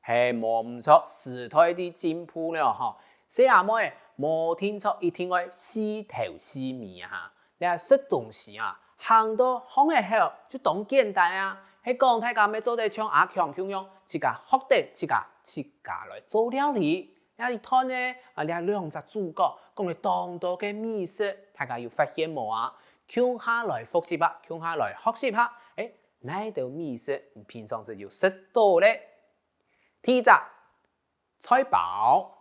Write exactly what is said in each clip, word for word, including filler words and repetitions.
係無毋著，時代在進步了吼。細阿妹無定著一定愛四頭四尾啊哈。這食東西啊，行到巷仔口就當簡單啊。係講大家乜做得像阿強共樣，自家學得自家，自家來做料理。這一段呢，啊，這兩隻主角講了當多个美食，大家有發現無啊？共下來複習下，共下來學習下，欸，哪兜美食你平常時有食到咧？第一隻，菜包，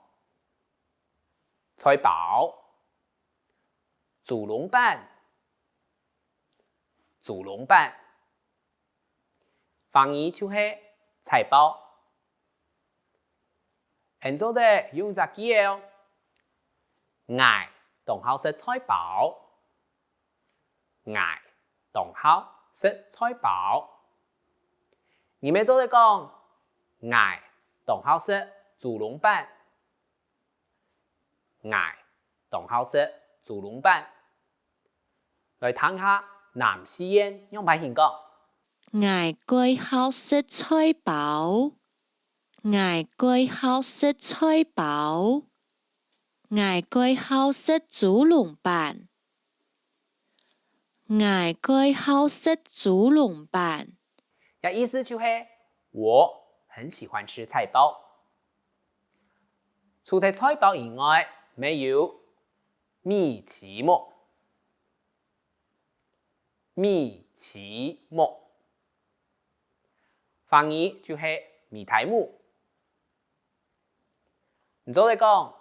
菜包，豬籠粄，豬籠粄。華語就係菜包。 你做得用隻句仔哦：𠊎當好食菜包。𠊎當好食菜包。你乜做得講：𠊎當好食豬籠粄。𠊎當好食豬籠粄。來聽下南四縣仰般形講：𠊎蓋好食菜包。 𠊎蓋好食菜包。𠊎蓋好食豬籠粄。𠊎蓋好食豬籠粄。這意思就係我很喜歡吃菜包。除忒菜包以外，乜有米篩目。米篩目。 華語就係米苔目。你做得講：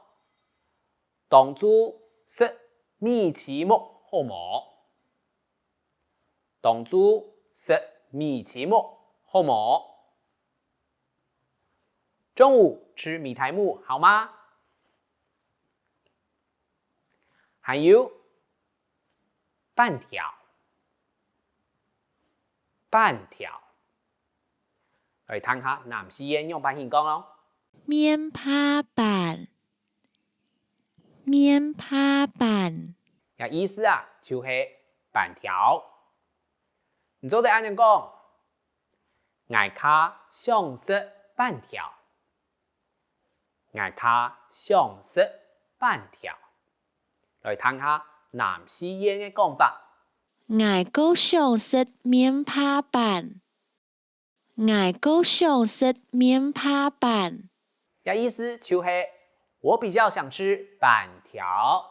當晝食米篩目好無？當晝食米篩目好無？中午吃米苔目好嗎？還有，粄條。 粄條。來聽下南四縣仰般形講哦：面帕粄。面帕粄。這意思啊，就係粄條。你做得恁樣講：𠊎較想食粄條。𠊎較想食粄條。來聽下南四縣个講法：𠊎較想食面帕粄。𠊎較想食面帕粄。這意思就係：我比較想吃粄條。